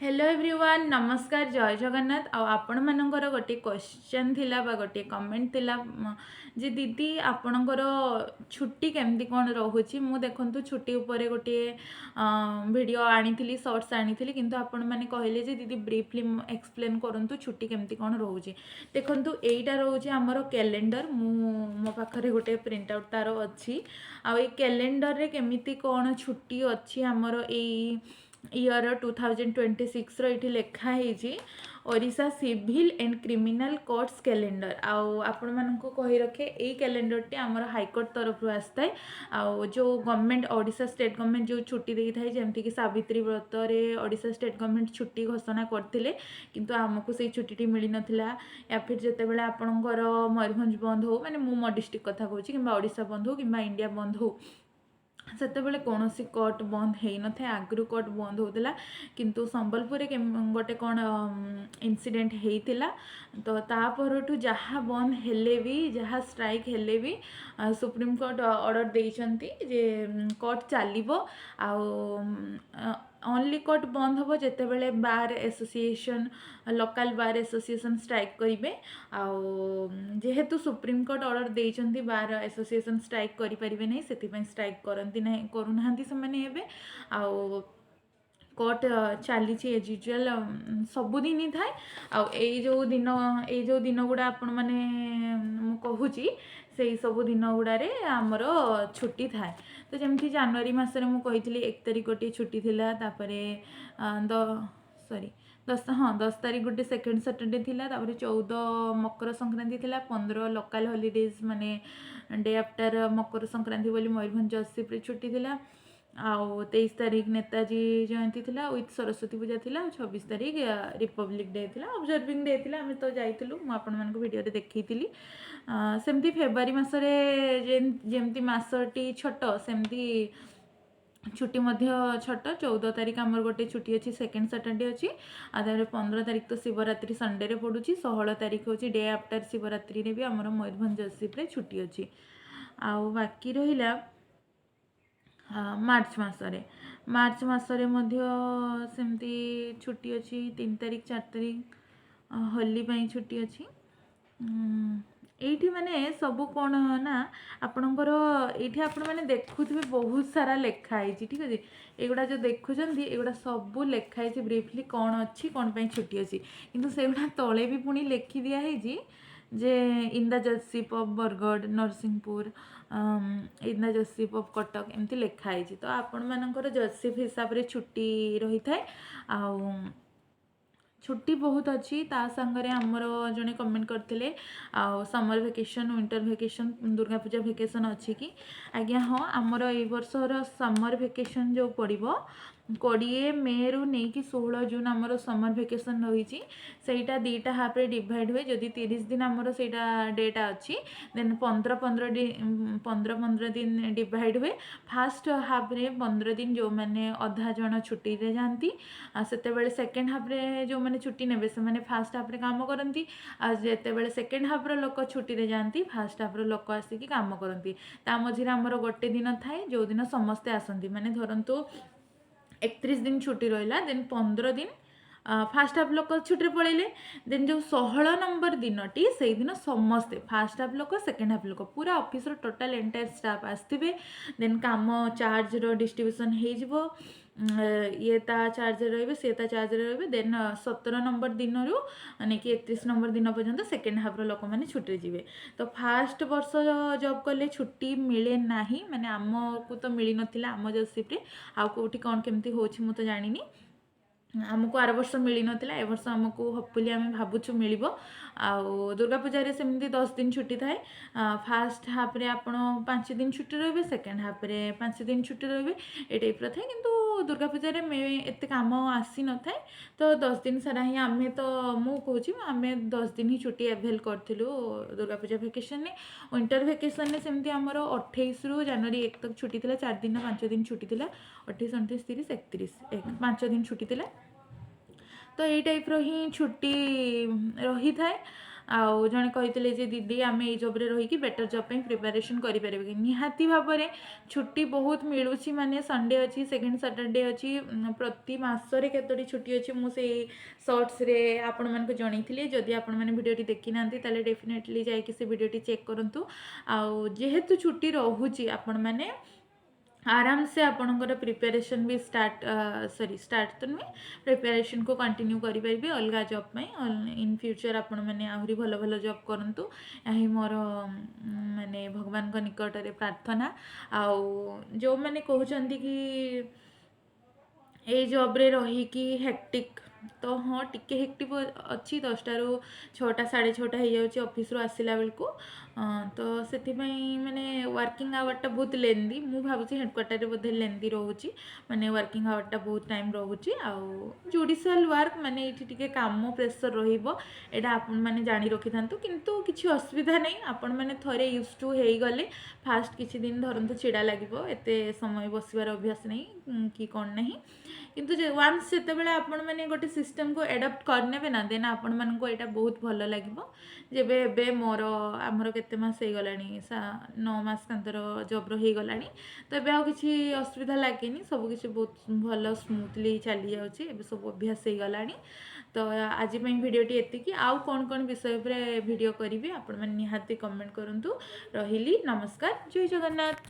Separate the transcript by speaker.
Speaker 1: Hello everyone, ନମସ୍କାର, ଜୟ ଜଗନ୍ନାଥ। ଆଉ ଆପଣମାନଙ୍କର ଗୋଟିଏ କ୍ୱେଶ୍ଚନ୍ ଥିଲା ବା ଗୋଟିଏ କମେଣ୍ଟ ଥିଲା ଯେ ଦିଦି, ଆପଣଙ୍କର ଛୁଟି କେମିତି କ'ଣ ରହୁଛି? ମୁଁ ଦେଖନ୍ତୁ, ଛୁଟି ଉପରେ ଗୋଟିଏ ଭିଡ଼ିଓ ଆଣିଥିଲି, ସର୍ଟସ୍ ଆଣିଥିଲି, କିନ୍ତୁ ଆପଣମାନେ କହିଲେ ଯେ ଦିଦି, ବ୍ରିଫଲି ଏକ୍ସପ୍ଲେନ୍ କରନ୍ତୁ ଛୁଟି କେମିତି କ'ଣ ରହୁଛି। ଦେଖନ୍ତୁ, ଏଇଟା ରହୁଛି ଆମର କ୍ୟାଲେଣ୍ଡର। ମୁଁ ମୋ ପାଖରେ ଗୋଟେ ପ୍ରିଣ୍ଟ ଆଉଟ୍ ତା'ର ଅଛି। ଆଉ ଏଇ କ୍ୟାଲେଣ୍ଡରରେ କେମିତି କ'ଣ ଛୁଟି ଅଛି, ଆମର ଏଇ ଇୟର 2026ର ଏଇଠି ଲେଖା ହେଇଛି, Odisha Civil and Criminal Courts Calendar। ଆଉ ଆପଣମାନଙ୍କୁ କହି ରଖେ, ଏଇ କ୍ୟାଲେଣ୍ଡରଟି ଆମର ହାଇକୋର୍ଟ ତରଫରୁ ଆସିଥାଏ। ଆଉ ଯେଉଁ ଗଭର୍ଣ୍ଣମେଣ୍ଟ, ଓଡ଼ିଶା ଷ୍ଟେଟ୍ ଗଭର୍ଣ୍ଣମେଣ୍ଟ ଯେଉଁ ଛୁଟି ଦେଇଥାଏ, ଯେମିତିକି ସାବିତ୍ରୀ ବ୍ରତରେ ଓଡ଼ିଶା ଷ୍ଟେଟ୍ ଗଭର୍ଣ୍ଣମେଣ୍ଟ ଛୁଟି ଘୋଷଣା କରିଥିଲେ, କିନ୍ତୁ ଆମକୁ ସେଇ ଛୁଟିଟି ମିଳିନଥିଲା। ୟା ଫିର୍ ଯେତେବେଳେ ଆପଣଙ୍କର ମୟୂରଭଞ୍ଜ ବନ୍ଦ ହଉ, ମାନେ ମୁଁ ମୋ ଡିଷ୍ଟ୍ରିକ୍ଟ କଥା କହୁଛି, କିମ୍ବା ଓଡ଼ିଶା ବନ୍ଦ ହଉ କିମ୍ବା ଇଣ୍ଡିଆ ବନ୍ଦ ହଉ, ସେତେବେଳେ କୌଣସି କୋର୍ଟ ବନ୍ଦ ହେଇନଥାଏ। ଆଗରୁ କୋର୍ଟ ବନ୍ଦ ହେଉଥିଲା, କିନ୍ତୁ ସମ୍ବଲପୁରରେ ଗୋଟେ କ'ଣ ଇନସିଡେଣ୍ଟ ହେଇଥିଲା ତ ତା ପରଠୁ ଯାହା ବନ୍ଦ ହେଲେ ବି, ଯାହା ଷ୍ଟ୍ରାଇକ୍ ହେଲେ ବି, ସୁପ୍ରିମକୋର୍ଟ ଅର୍ଡ଼ର ଦେଇଛନ୍ତି ଯେ କୋର୍ଟ ଚାଲିବ। ଆଉ ଅନଲି କୋର୍ଟ ବନ୍ଦ ହେବ ଯେତେବେଳେ bar association, local bar association strike କରିବେ। ଆଉ ଯେହେତୁ ସୁପ୍ରିମକୋର୍ଟ ଅର୍ଡ଼ର ଦେଇଛନ୍ତି, ବାର୍ ଆସୋସିଏସନ୍ ଷ୍ଟ୍ରାଇକ୍ କରିପାରିବେ ନାହିଁ, ସେଥିପାଇଁ ଷ୍ଟ୍ରାଇକ୍ କରନ୍ତି ନାହିଁ, କରୁନାହାନ୍ତି ସେମାନେ ଏବେ। ଆଉ କୋର୍ଟ ଚାଲିଛି ଏଜ୍ ୟୁଜୁଆଲ୍, ସବୁଦିନ ହିଁ ଥାଏ। ଆଉ ଏଇ ଯେଉଁ ଦିନ ଗୁଡ଼ା ଆପଣମାନେ ମୁଁ କହୁଛି, ସେଇ ସବୁ ଦିନ ଗୁଡ଼ାରେ ଆମର ଛୁଟି ଥାଏ। ତ ଯେମିତି ଜାନୁଆରୀ ମାସରେ ମୁଁ କହିଥିଲି, 1 ତାରିଖ ଗୋଟିଏ ଛୁଟି ଥିଲା, ତାପରେ ଦ ସରି 10, ହଁ, 10 ତାରିଖ ଗୋଟେ ସେକେଣ୍ଡ ସଟରଡେ ଥିଲା, ତାପରେ 14 ମକର ସଂକ୍ରାନ୍ତି ଥିଲା, 15 ଲୋକାଲ୍ ହଲିଡେଜ୍, ମାନେ ଡେ ଆଫ୍ଟର ମକର ସଂକ୍ରାନ୍ତି ବୋଲି ମୟୂରଭଞ୍ଜ ଜଜସିପ୍ରେ ଛୁଟି ଥିଲା। ଆଉ 23 ତାରିଖ ନେତାଜୀ ଜୟନ୍ତୀ ଥିଲା, ୱିଥ୍ ସରସ୍ୱତୀ ପୂଜା ଥିଲା। ଆଉ 26 ତାରିଖ ରିପବ୍ଲିକ୍ ଡେ ଥିଲା, ଅବଜର୍ଭିଂ ଡେ ଥିଲା। ଆମେ ତ ଯାଇଥିଲୁ, ମୁଁ ଆପଣମାନଙ୍କୁ ଭିଡ଼ିଓରେ ଦେଖେଇଥିଲି। ସେମିତି ଫେବୃଆରୀ ମାସରେ ଯେମିତି ମାସଟି ଛୋଟ, ସେମିତି ଛୁଟି ମଧ୍ୟ ଛୋଟ। 14 ତାରିଖ ଆମର ଗୋଟେ ଛୁଟି ଅଛି, ସେକେଣ୍ଡ ସଟରଡେ ଅଛି। ଆଉ ତାପରେ 15 ତାରିଖ ତ ଶିବରାତ୍ରି ସଣ୍ଡେରେ ପଡ଼ୁଛି। 16 ତାରିଖ ହେଉଛି ଡେ ଆଫ୍ଟର ଶିବରାତ୍ରିରେ ବି ଆମର ମୟୂରଭଞ୍ଜ ଜଜସିପ୍ରେ ଛୁଟି ଅଛି। ଆଉ ବାକି ରହିଲା ମାର୍ଚ୍ଚ ମାସରେ। ମାର୍ଚ୍ଚ ମାସରେ ମଧ୍ୟ ସେମିତି ଛୁଟି ଅଛି। 3 ତାରିଖ, 4 ତାରିଖ ହୋଲି ପାଇଁ ଛୁଟି ଅଛି। ଏଇଠି ମାନେ ସବୁ କ'ଣ ନା ଆପଣଙ୍କର ଏଇଠି ଆପଣମାନେ ଦେଖୁଥିବେ, ବହୁତ ସାରା ଲେଖା ହେଇଛି, ଠିକ୍ ଅଛି? ଏଗୁଡ଼ା ଯେଉଁ ଦେଖୁଛନ୍ତି, ଏଗୁଡ଼ା ସବୁ ଲେଖା ହେଇଛି ବ୍ରିଫଲି, କ'ଣ ଅଛି, କ'ଣ ପାଇଁ ଛୁଟି ଅଛି। କିନ୍ତୁ ସେଗୁଡ଼ା ତଳେ ବି ପୁଣି ଲେଖି ଦିଆହେଇଛି ଯେ in the judgeship of Bargarh, Narasinghpur, in the judgeship of Cuttack, ଏମିତି ଲେଖା ହେଇଛି। ତ ଆପଣମାନଙ୍କର ଜଜସିପ୍ ହିସାବରେ ଛୁଟି ରହିଥାଏ। ଆଉ ଛୁଟି ବହୁତ ଅଛି। ତା ସାଙ୍ଗରେ ଆମର ଜଣେ କମେଣ୍ଟ କରିଥିଲେ, ଆଉ summer vacation, winter vacation, Durga Puja vacation ଅଛି କି? ଆଜ୍ଞା ହଁ, ଆମର ଏଇ ବର୍ଷର ସମର ଭେକେସନ୍ ଯେଉଁ ପଡ଼ିବ, 20 ମେରୁ ନେଇକି 16 ଜୁନ୍ ଆମର ସମର ଭେକେସନ୍ ରହିଛି। ସେଇଟା ଦୁଇଟା ହାଫ୍ରେ ଡିଭାଇଡ଼ ହୁଏ। ଯଦି 30 ଦିନ ଆମର ସେଇଟା ଡେଟା ଅଛି, ଦେନ୍ 15 15 ଦିନ ଡିଭାଇଡ଼ ହୁଏ। ଫାଷ୍ଟ ହାଫ୍ରେ 15 ଦିନ ଯେଉଁମାନେ ଅଧା ଜଣ ଛୁଟିରେ ଯାଆନ୍ତି, ଆଉ ସେତେବେଳେ ସେକେଣ୍ଡ ହାଫ୍ରେ ଯେଉଁମାନେ ଛୁଟି ନେବେ, ସେମାନେ ଫାଷ୍ଟ ହାଫ୍ରେ କାମ କରନ୍ତି। ଆଉ ଯେତେବେଳେ ସେକେଣ୍ଡ ହାଫ୍ର ଲୋକ ଛୁଟିରେ ଯାଆନ୍ତି, ଫାଷ୍ଟ ହାଫ୍ର ଲୋକ ଆସିକି କାମ କରନ୍ତି। ତା ମଝିରେ ଆମର ଗୋଟେ ଦିନ ଥାଏ, ଯେଉଁଦିନ ସମସ୍ତେ ଆସନ୍ତି। ମାନେ ଧରନ୍ତୁ 31 ଦିନ ଛୁଟି ରହିଲା, ଦେନ୍ 15 ଦିନ ଫାଷ୍ଟ ହାଫ୍ ଲୋକ ଛୁଟିରେ ପଳେଇଲେ, ଦେନ୍ ଯେଉଁ 16 ନମ୍ବର ଦିନଟି, ସେଇଦିନ ସମସ୍ତେ, ଫାଷ୍ଟ ହାଫ୍ ଲୋକ, ସେକେଣ୍ଡ ହାଫ୍ ଲୋକ, ପୁରା ଅଫିସର ଟୋଟାଲ୍ ଏଣ୍ଟାୟାର ଷ୍ଟାଫ୍ ଆସିଥିବେ। ଦେନ୍ କାମ ଚାର୍ଜର ଡିଷ୍ଟ୍ରିବ୍ୟୁସନ୍ ହେଇଯିବ। ଇଏ ତା ଚାର୍ଜରେ ରହିବେ, ସିଏ ତା ଚାର୍ଜରେ ରହିବେ। ଦେନ୍ 17 ନମ୍ବର ଦିନରୁ ନେଇକି 31 ନମ୍ବର ଦିନ ପର୍ଯ୍ୟନ୍ତ ସେକେଣ୍ଡ ହାଫ୍ର ଲୋକମାନେ ଛୁଟିରେ ଯିବେ। ତ ଫାଷ୍ଟ ବର୍ଷ ଜବ୍ କଲେ ଛୁଟି ମିଳେ ନାହିଁ, ମାନେ ଆମକୁ ତ ମିଳିନଥିଲା ଆମ ଜଜସିପ୍ରେ। ଆଉ କେଉଁଠି କ'ଣ କେମିତି ହେଉଛି ମୁଁ ତ ଜାଣିନି। ଆମକୁ ଆର ବର୍ଷ ମିଳିନଥିଲା, ଏ ବର୍ଷ ଆମକୁ ହୋପଫୁଲି ଆମେ ଭାବୁଛୁ ମିଳିବ। ଆଉ ଦୁର୍ଗା ପୂଜାରେ ସେମିତି 10 ଦିନ ଛୁଟି ଥାଏ। ଫାଷ୍ଟ ହାଫ୍ରେ ଆପଣ 5 ଦିନ ଛୁଟି ରହିବେ, ସେକେଣ୍ଡ ହାଫ୍ରେ 5 ଦିନ ଛୁଟି ରହିବେ, ଏ ଟାଇପ୍ର ଥାଏ। କିନ୍ତୁ ଦୁର୍ଗା ପୂଜାରେ ଏତେ କାମ ଆସିନଥାଏ, ତ 10 ଦିନ ସାରା ହିଁ ଆମେ ତ, ମୁଁ କହୁଛି, ଆମେ 10 ଦିନ ହିଁ ଛୁଟି ଆଭେଲ୍ କରିଥିଲୁ ଦୁର୍ଗା ପୂଜା ଭେକେସନ୍ରେ। ୱିଣ୍ଟର ଭେକେସନ୍ରେ ସେମିତି ଆମର 28ରୁ ଜାନୁଆରୀ 1 ତକ ଛୁଟି ଥିଲା। 4 ଦିନ ନା 5 ଦିନ ଛୁଟି ଥିଲା। 28, 29, 30, 31, 1, 5 ଦିନ ଛୁଟି ଥିଲା। ତ ଏଇ ଟାଇପ୍ର ହିଁ ଛୁଟି ରହିଥାଏ। ଆଉ ଜଣେ କହିଥିଲେ ଯେ ଦିଦି, ଆମେ ଏଇ ଜବ୍ରେ ରହିକି ବେଟର୍ ଜବ୍ ପାଇଁ ପ୍ରିପାରେସନ୍ କରିପାରିବେ କି? ନିହାତି ଭାବରେ। ଛୁଟି ବହୁତ ମିଳୁଛି, ମାନେ ସଣ୍ଡେ ଅଛି, ସେକେଣ୍ଡ ସଟରଡେ ଅଛି, ପ୍ରତି ମାସରେ କେତୋଟି ଛୁଟି ଅଛି। ମୁଁ ସେଇ ସର୍ଟସରେ ଆପଣମାନଙ୍କୁ ଜଣେଇଥିଲି। ଯଦି ଆପଣମାନେ ଭିଡ଼ିଓଟି ଦେଖିନାହାନ୍ତି, ତାହେଲେ ଡେଫିନେଟଲି ଯାଇକି ସେ ଭିଡ଼ିଓଟି ଚେକ୍ କରନ୍ତୁ। ଆଉ ଯେହେତୁ ଛୁଟି ରହୁଛି, ଆପଣମାନେ ଆରାମସେ ଆପଣଙ୍କର ପ୍ରିପାରେସନ୍ ବି ଷ୍ଟାର୍ଟ, ସରି, ଷ୍ଟାର୍ଟ ତ ନୁହେଁ, ପ୍ରିପାରେସନ୍କୁ କଣ୍ଟିନ୍ୟୁ କରିପାରିବେ ଅଲଗା ଜବ୍ ପାଇଁ। ଇନ୍ ଫ୍ୟୁଚର୍ ଆପଣମାନେ ଆହୁରି ଭଲ ଭଲ ଜବ୍ କରନ୍ତୁ, ଏହା ହିଁ ମୋର ମାନେ ଭଗବାନଙ୍କ ନିକଟରେ ପ୍ରାର୍ଥନା। ଆଉ ଯେଉଁମାନେ କହୁଛନ୍ତି କି ଏଇ ଜବ୍ରେ ରହିକି ହେକ୍ଟିକ୍, ତ ହଁ, ଟିକେ ହେକ୍ଟିକ୍ ଅଛି। 10ଟାରୁ 6ଟା, 6:30 ହେଇଯାଉଛି ଅଫିସରୁ ଆସିଲା ବେଳକୁ। ତ ସେଥିପାଇଁ ମାନେ ୱାର୍କିଂ ଆୱାରଟା ବହୁତ ଲେନ୍ଦି। ମୁଁ ଭାବୁଛି ହେଡ଼କ୍ୱାର୍ଟରରେ ବୋଧେ ଲେନ୍ଦି ରହୁଛି, ମାନେ ୱାର୍କିଂ ଆୱାରଟା ବହୁତ ଟାଇମ୍ ରହୁଛି। ଆଉ ଜୁଡ଼ିସିଆଲ୍ ୱାର୍କ ମାନେ ଏଇଠି ଟିକେ କାମ ପ୍ରେସର୍ ରହିବ, ଏଇଟା ଆପଣମାନେ ଜାଣି ରଖିଥାନ୍ତୁ। କିନ୍ତୁ କିଛି ଅସୁବିଧା ନାହିଁ। ଆପଣମାନେ ଥରେ ୟୁଜ୍ ଟୁ ହେଇଗଲେ, ଫାଷ୍ଟ କିଛି ଦିନ ଧରନ୍ତୁ ଚିଡ଼ା ଲାଗିବ, ଏତେ ସମୟ ବସିବାର ଅଭ୍ୟାସ ନାହିଁ କି କ'ଣ ନାହିଁ। କିନ୍ତୁ ଯେ ୱାନ୍ସ ଯେତେବେଳେ ଆପଣମାନେ ଗୋଟେ ସିଷ୍ଟମ୍କୁ ଆଡ଼ପ୍ଟ କରିନେବେ ନା, ଦେନ୍ ଆପଣମାନଙ୍କୁ ଏଇଟା ବହୁତ ଭଲ ଲାଗିବ। ଯେବେ ଏବେ ମୋର ଆମର କେତେ ମାସ ହେଇଗଲାଣି, 9 ମାସ କାନ୍ତର ଜବ୍ର ହେଇଗଲାଣି। ତ ଏବେ ଆଉ କିଛି ଅସୁବିଧା ଲାଗେନି। ସବୁ କିଛି ବହୁତ ଭଲ ସ୍ମୁଥଲି ଚାଲି ଯାଉଛି। ଏବେ ସବୁ ଅଭ୍ୟାସ ହେଇଗଲାଣି। ତ ଆଜି ପାଇଁ ଭିଡ଼ିଓଟି ଏତିକି। ଆଉ କ'ଣ କ'ଣ ବିଷୟ ଉପରେ ଭିଡ଼ିଓ କରିବି, ଆପଣମାନେ ନିହାତି କମେଣ୍ଟ କରନ୍ତୁ। ରହିଲି, ନମସ୍କାର, ଜୟ ଜଗନ୍ନାଥ।